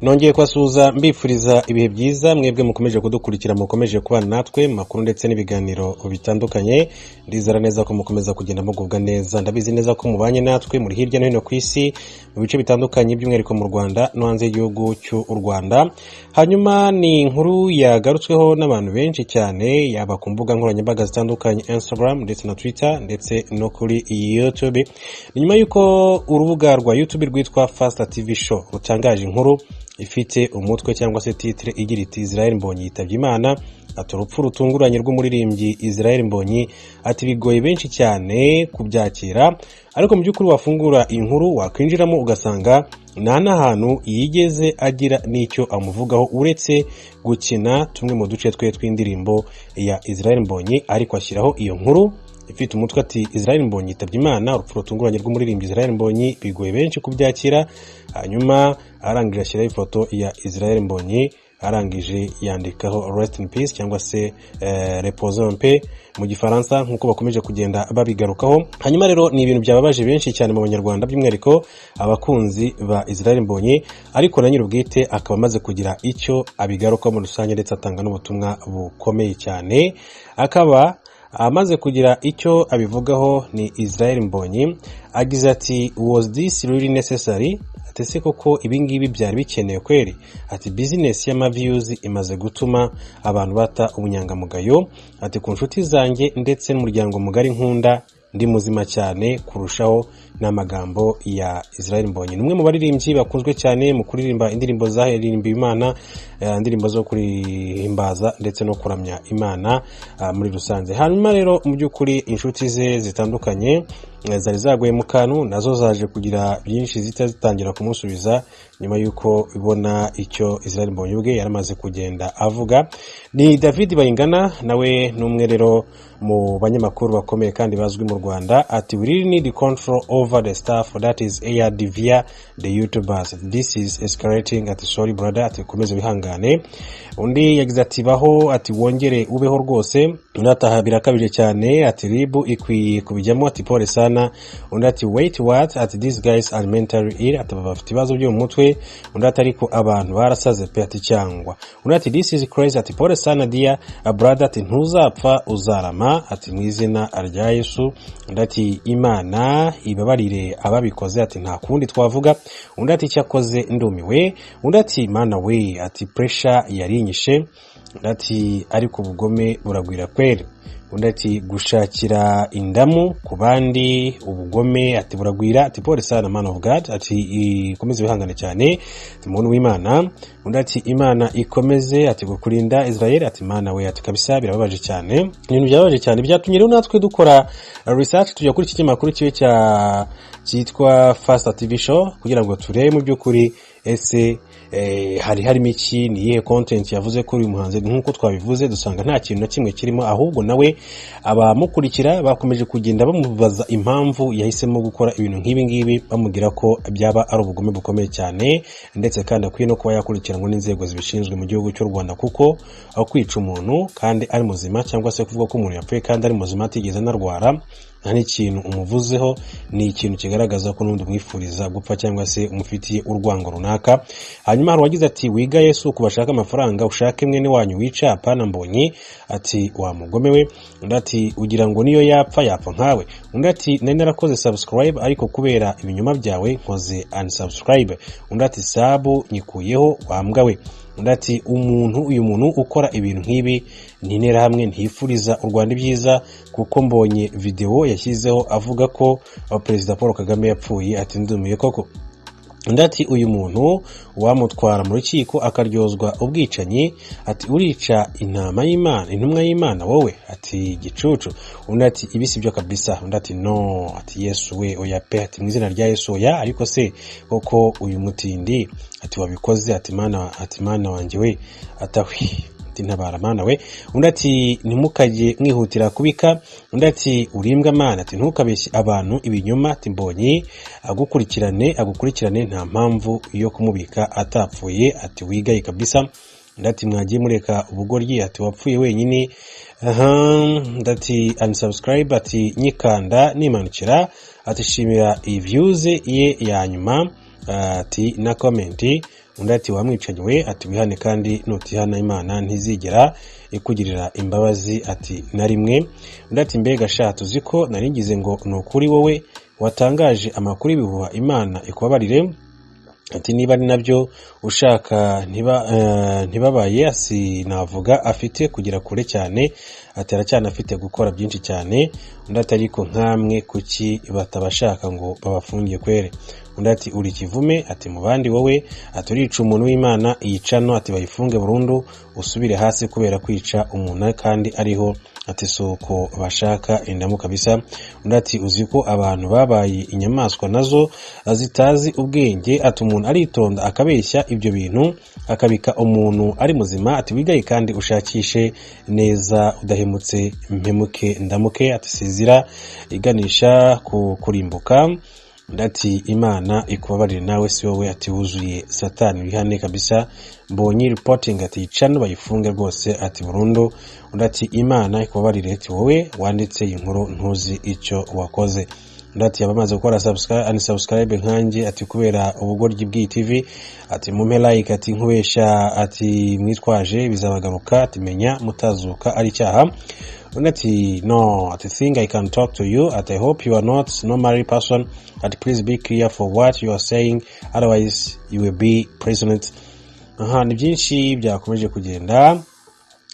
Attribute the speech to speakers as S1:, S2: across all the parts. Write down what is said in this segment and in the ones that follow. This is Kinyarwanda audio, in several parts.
S1: Nongeye kubasuhuza, mbifuriza ibihe byiza, mwebwe mukomeje kudukurikira, mukomeje kubana natwe mu makuru ndetse n'ibiganiro bitandukanye. Ndizera neza ko mukomeza kugenda mugubwa neza. Ndabizi neza ko mubanye natwe muri hirya no hino ku isi, mu bice bitandukanye, by'umwihariko mu Rwanda no hanze y'igihugu cy'u Rwanda. Hanyuma ni inkuru yagarutsweho n'abantu benshi cyane, yaba ku mbuga nkoranyambaga zitandukanye, Instagram ndetse na Twitter, ndetse no kuri YouTube. Ni nyuma y'uko urubuga rwa YouTube rwitwa Fasta TV Show rutangaje inkuru ifite umutwe cyangwa se titre igira iti: "Israel Mbonyi yitabye Imana." Ati: "Urupfu rutunguranye rw'umuririmbyi Israel Mbonyi." Ati: "Bigoye benshi cyane kubyakira." Ariko mu by'ukuri wafungura inkuru, wakwinjiramo ugasanga nta n'ahantu yigeze agira n'icyo amuvugaho, uretse gukina tumwe mu duce twe tw'indirimbo ya Israel Mbonyi, ariko ashyiraho iyo nkuru ifite umutwe ati: "Israel Mbonyi yitabye Imana, urupfu rutunguranye rw'umuririmbyi Israel Mbonyi, bigoye benshi kubyakira." Hanyuma arangije ashyiraho ifoto ya Israel Mbonyi, arangije yandikaho "Rest in peace" cyangwa se "Repose en paix" mu Gifaransa, nk'uko bakomeje kugenda babigarukaho. Hanyuma rero ni ibintu byababaje benshi cyane mu Banyarwanda, by'umwihariko abakunzi ba Israel Mbonyi, ariko na nyir'ubwite akaba amaze kugira icyo abigarukaho muri rusange, ndetse atanga n'ubutumwa bukomeye cyane. Akaba amaze kugira icyo abivugaho ni Israel Mbonyi, agize ati: "Was this really necessary?" Ati: "Ese koko ibingibi byari bikenewe kweri?" Ati: "Business y'ama views imaze gutuma abantu bata ubunyangamugayo." Ati: "Ku nshuti zanjye ndetse n'umuryango mugari nkunda, ndi muzima cyane kurushaho." N'amagambo ya Israel Mbonyi, ni umwe mu baririmbyi bakunzwe cyane mu kuririmba indirimbo zaharirimba Imana, indirimbo zo kurihimbaza ndetse no kuramya Imana muri rusange. Hanyuma rero mu by'ukuri inshuti ze zitandukanye zari zaguye mu kantu, nazo zaje kugira byinshi zihita zitangira kumusubiza nyuma y'uko ibona icyo Israel Mbonyi ubwe yaramaze kugenda avuga. Ni David Bayingana, nawe ni umwe rero mu banyamakuru bakomeye kandi bazwi mu Rwanda. Ati: "We really need control over the stuff that is aired via the YouTubers. This is escalating." Ati: "Sorry brother." Ati: "Komeze wihangane." Undi yagize ati: "Baho." Ati: "Wongere ubeho rwose." Undi ataha: "Birakabije cyane." Ati: "RIB ikwiye kubijyamo." Ati: "Pole sana." Undi ati: "Wait, what?" Ati: "These guys are mentally ill." Ati: "Bafite ibibazo byo mu mutwe." Undi ati: "Ariko abantu barasaze pe." Ati: "Cyangwa." Undi ati: "This is crazy." Ati: "Pole sana dear brother." Ati: "Ntuzapfa, uzarama." Ati: "Mu izina rya Yesu." Undi ati: "Imana ibabarire ababikoze." Ati: "Nta kundi twavuga." Undi ati: "Cyakoze ndumiwe." Undi ati: "Mana we." Ati: "Pressure yarinyishe." Undi ati: "Ariko ubugome buragwira kweri." Undi ati: "Gushakira indamu ku bandi, ubugome." Ati: "Buragwira." Ati: "Pole sana man of God." Ati: "Ikomeze wihangane cyane." Ati: "Muntu w'Imana." Undi ati: "Imana ikomeze." Ati: "Kukurinda Israel." Ati: "Mana we." Ati: "Kabisa birababaje cyane." Ibintu byababaje cyane byatumye rero natwe dukora research, tujya kuri iki kinyamakuru kibe cya cyitwa Fasta TV Show kugira ngo turebe mu by'ukuri ese hari harimo iki, ni iyihe content yavuze kuri uyu muhanzi. Nk'uko twabivuze, dusanga nta kintu na kimwe kirimo, ahubwo nawe abamukurikira bakomeje kugenda bamubaza impamvu yahisemo gukora ibintu nk'ibi ngibi, bamubwira ko byaba ari ubugome bukomeye cyane, ndetse kandi akwiye no kuba yakurikiranwa n'inzego zibishinzwe mu gihugu cy'u Rwanda, kuko aho kwica umuntu kandi ari muzima, cyangwa se kuvuga ko umuntu yapfuye kandi ari muzima, atigeze anarwara, nta n'ikintu umuvuzeho, ni ikintu kigaragaza ko n'undi umwifuriza gupfa cyangwa se umufitiye urwango runaka. Hanyuma hari uwagize ati: "Wiga Yesu ku bashaka amafaranga, ushake mwene wanyu wica, apana Mbonyi." Ati: "Wa mugome we." Undi ati: "Ugira ngo niyo yapfa yapfa nkawe?" Undi ati: "Nari narakoze subscribe, ariko kubera ibinyoma byawe nkoze unsubscribe." Undi ati: "Sub nyikuyeho wa mbwa we." Undi ati: "Umuntu uyu muntu ukora ibintu nk'ibi ni interahamwe, ntiyifuriza u Rwanda ibyiza, kuko mbonye videwo yashyizeho avuga ko Perezida Paul Kagame yapfuye." Ati: "Ndumiye koko." Undi ati: "Uyu muntu wamutwara mu rukiko akaryozwa ubwicanyi." Ati: "Urica intama y'Imana, intumwa y'Imana wowe." Ati: "Gicucu." Undi ati: "Ibi si byo kabisa." Undi ati: "No." Ati: "Yesu we, oya pe." Ati: "Mu izina rya Yesu, oya." Ariko se koko uyu mutindi, ati: "Wabikoze." Ati: "Mana." Ati: "Mana wanjye we." Atahwi ati: "Ntabara Mana we." Undi ati: "Ntimukajye mwihutira kubika." Undi ati: "Urimbwa Mana." Ati: "Ntukabeshye abantu ibinyoma." Ati: "Mbonyi agukurikirane, agukurikirane, nta mpamvu yo kumubika atapfuye." Ati: "Wigaye kabisa." Undi ati: "Mwagiye mureka ubugoryi." Ati: "Wapfuye wenyine." Aha, undi ati: "Unsubscribe." Ati: "Nyikanda nimanukira." Ati: "Shimira iyi views ye ya nyuma." Ati: "Na comment." Undi ati wamwicanyi we, ati wihane kandi nutihana Imana ntizigera ikugirira imbabazi, ati na rimwe. Undi ati mbega sha, tuzi ko naringize ngo ni ukuri wowe watangaje amakuru y'ibihuha, Imana ikubabarire. Ati niba ari nabyo ushaka ntibabaye sinavuga, afite kugera kure cyane, ati aracyanafite gukora byinshi cyane. Undi ati ariko nkamwe kuki batabashaka ngo babafunge kwere? Undi ati uri kivume, ati mu bandi wowe, ati urica umuntu w'Imana, iyicano, ati bayifunge burundu usubire hasi kubera kwica umuntu kandi ariho, ati suko bashaka indamu kabisa. Undi ati uzi ko abantu babaye inyamaswa nazo zitazi ubwenge, ati umuntu aritonda akabeshya ibyo bintu akabika umuntu ari muzima, ati wigaye kandi ushakishe neza udahemutse mpemuke ndamuke, ati sizira iganisha ku kurimbuka. Undi ati Imana ikubabarire nawe si wowe, ati wuzuye satani wihane kabisa. Mbonyi reporting ati icano bayifunge rwose, ati burundu. Undi ati Imana ikubabarire, ati wowe wanditse iyi nkuru ntuzi icyo wakoze. Undi ati abamaze gukora subscribe and subscribe nkanjye, ati kubera ubugoryi bw'iyi TV, ati mumpe like, ati nkubesha, ati mwitwaje bizabagaruka, ati menya mutazuka ari icyaha. Undi ati no, ati think I can talk to you, ati I hope you are not normal person, ati please be clear for what you are saying, otherwise you will be president. Aha ni byinshi byakomeje kugenda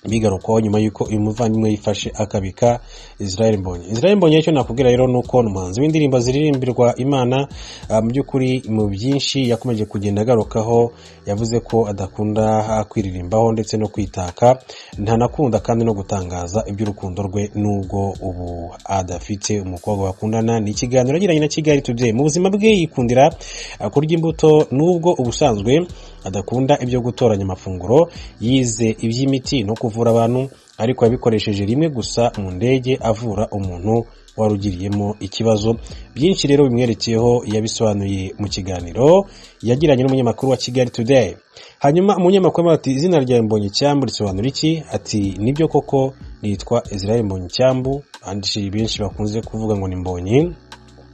S1: bigarukwaho nyuma y'uko uyu muvandimwe yifashe akabika Israel Mbonyi. Israel Mbonyi icyo nakubwira rero ni uko ni umuhanzi w'indirimbo ziririmbirwa Imana. Mu by'ukuri mu byinshi yakomeje kugenda agarukaho, yavuze ko adakunda kwiririmbaho ndetse no kwitaka, ntanakunda kandi no gutangaza iby'urukundo rwe nubwo ubu adafite umukobwa bakundana. Ni ikiganiro yagiranye na Kigali Today. Mu buzima bwe yikundira kurya imbuto nubwo ubusanzwe adakunda ibyo gutoranya amafunguro. Yize iby'imiti no kuvura abantu, ariko yabikoresheje rimwe gusa mu ndege avura umuntu wari ugiriyemo ikibazo. Byinshi rero bimwerekeyeho yabisobanuye mu kiganiro yagiranye n'umunyamakuru wa Kigali Today. Hanyuma umunyamakuru ati izina ryawe Mbonyi Cyambu risobanura iki? Ati nibyo koko nitwa Israel Mbonyi Cyambu, andi benshi bakunze kuvuga ngo ni Mbonyi.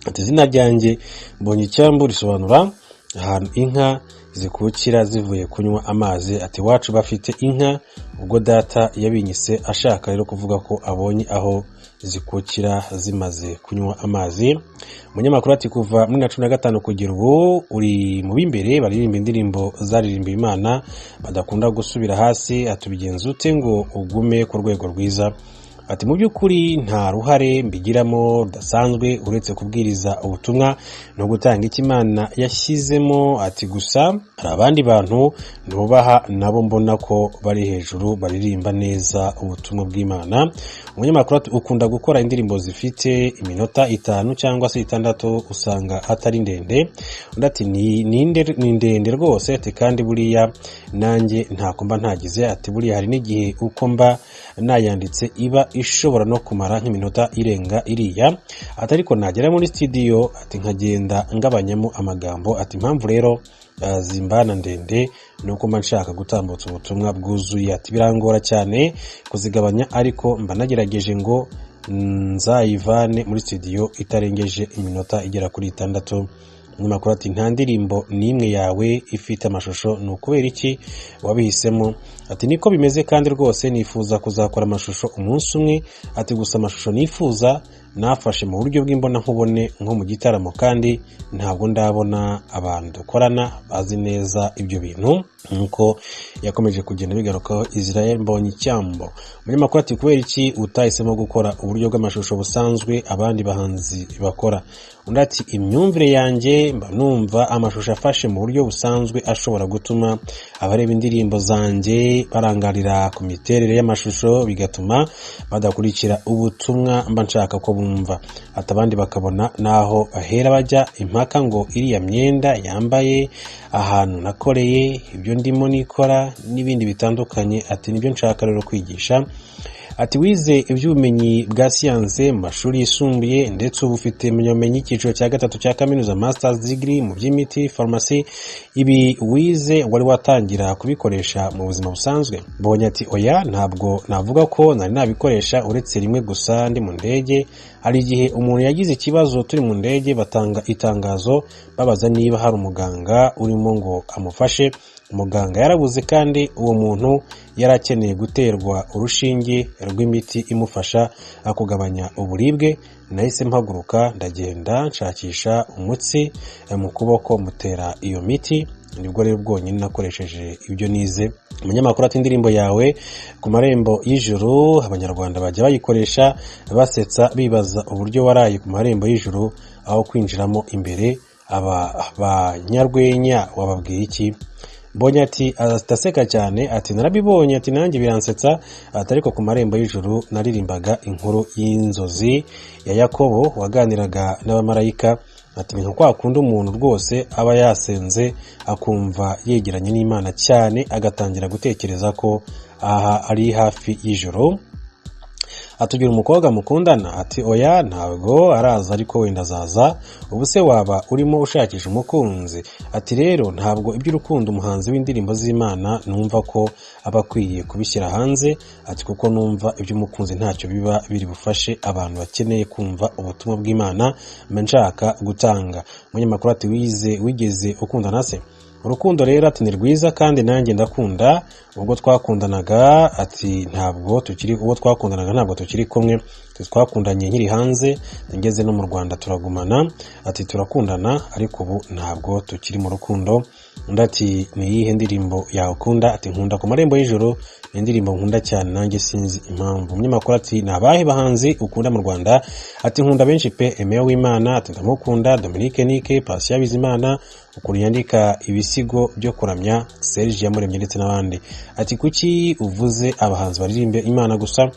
S1: Ati izina ryanjye Mbonyi Cyambu risobanura ahantu inka zikukira zivuye kunywa amazi. Ati iwacu bafite inka, ubwo data yabinyise ashaka rero kuvuga ko abonye aho zikukira zimaze kunywa amazi. Umunyamakuru ati kuva muri 2015 kugera ubu uri mu b'imbere baririmba indirimbo zaririmba Imana badakunda gusubira hasi, ati ubigenza ute ngo ugume ku rwego rwiza? Ati mu by'ukuri nta ruhare mbigiramo rudasanzwe uretse kubwiriza ubutumwa no gutanga icyo Imana yashyizemo. Ati gusa hari abandi bantu nubaha nabo mbona ko bari hejuru baririmba neza ubutumwa bw'Imana. Umunyamakuru ati ukunda gukora indirimbo zifite iminota 5 cyangwa se 6 usanga atari ndende? Undi ati ni ndende rwose, ati kandi buriya nanjye ntako mba ntagize, ati buriya hari n'igihe uko mba nayanditse iba ishobora no kumara nk'iminota irenga iriya, ati ariko nagera muri studio ati nkagenda ngabanyamo amagambo. Ati impamvu rero zimbana ndende ni uko mba nshaka gutambutsa ubutumwa bwuzuye, ati birangora cyane kuzigabanya ariko mba nagerageje ngo nzayivane muri studio itarengeje iminota igera kuri 6. Umunyamakuru ati nta ndirimbo n'imwe yawe ifite amashusho, ni ukubera iki wabihisemo? Ati niko bimeze kandi rwose nifuza kuzakora amashusho umunsi umwe, ati gusa amashusho nifuza nafashe mu buryo bw'imbonankubone nko mu gitaramo, kandi ntabwo ndabona abantu dukorana bazi neza ibyo bintu. Nkuko yakomeje kugenda bigarukaho Israel Mbonyi Cyambo. Umunyamakuru ati kubera iki utahisemo gukora uburyo bw'amashusho busanzwe abandi bahanzi bakora? Undi ati imyumvire yanjye mba numva amashusho afashe mu buryo busanzwe ashobora gutuma abareba indirimbo zanjye barangarira ku miterere y'amashusho, bigatuma badakurikira ubutumwa mba nshaka ko bumva. Ati abandi bakabona naho bahera bajya impaka ngo iriya myenda yambaye, ahantu nakoreye, ibyo ndimo nikora n'ibindi bitandukanye. Ati nibyo nshaka rero kwigisha. Ati wize iby'ubumenyi bwa siyanse mu mashuri yisumbuye, ndetse ubu ufite impamyabumenyi y'icyiciro cya gatatu cya kaminuza, masters degree mu by'imiti, farumasi. Ibi wize wari watangira kubikoresha mu buzima busanzwe? Mbonyi ati oya, ntabwo navuga ko nari nabikoresha, uretse rimwe gusa ndi mu ndege. Hari igihe umuntu yagize ikibazo turi mu ndege, batanga itangazo babaza niba hari umuganga urimo ngo amufashe. Umuganga yarabuze, kandi uwo muntu yari akeneye guterwa urushinge rw'imiti imufasha kugabanya uburibwe. Nahise mpaguruka ndagenda nshakisha umutsi mu kuboko, mutera iyo miti. Nibwo rero bwonyine nakoresheje ibyo nize. Umunyamakuru ati indirimbo yawe Ku Marembo y'Ijuru Abanyarwanda bajya bayikoresha basetsa, bibaza uburyo waraye ku marembo y'ijuru aho kwinjiramo imbere. Aba banyarwenya wababwiye iki? Mbonyi ati aseka cyane, ati narabibonye, ati nanjye biransetsa, ati ariko ku marembo y'ijuru naririmbaga inkuru y'inzozi ya Yakobo waganiraga n'abamarayika. Ati ni nka kwa kundi umuntu rwose aba yasenze akumva yegeranye n'Imana cyane, agatangira gutekereza ko aha ari hafi y'ijoro. Atugira umukobwa mukundana? Ati oya, ntabwo araza, ariko wenda azaza. Ubu se waba urimo ushakisha umukunzi? Ati rero ntabwo iby'urukundo umuhanzi w'indirimbo z'Imana numva ko aba akwiye kubishyira hanze, ati kuko numva iby'umukunzi ntacyo biba biri bufashe abantu bakeneye kumva ubutumwa bw'Imana mba nshaka gutanga. Umunyamakuru ati wize wigeze ukundana se? Urukundo rero, ati ni rwiza kandi nanjye ndakunda. Ubwo twakundanaga, ati ntabwo tukiri, uwo twakundanaga ntabwo tukiri kumwe. Twakundanye nkiri hanze, ngeze no mu Rwanda turagumana, ati turakundana, ariko ubu ntabwo tukiri mu rukundo. Undi ati ni iyihe ndirimbo yawe ukunda? Ati nkunda Ku Marembo y'Ijuru, ni indirimbo nkunda cyane, nanjye sinzi impamvu. Umunyamakuru ati ni abahe bahanzi ukunda mu Rwanda? Ati nkunda benshi pe, Aime Uwimana, ati ndamukunda, Dominique Nike, Patient Bizimana, ukuntu yandika ibisigo byo kuramya, Serge Iyamuremye ndetse n'abandi. Ati kuki uvuze abahanzi baririmbe Imana gusa?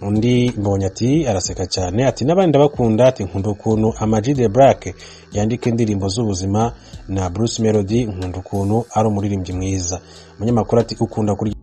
S1: Undi Mbonyi ati araseka cyane, ati n'abandi ndabakunda, ati nkunda ukuntu Ama G The Black yandika indirimbo z'ubuzima na Bruce Melody, nkunda ukuntu ari umuririmbyi mwiza. Umunyamakuru ati ukunda kurya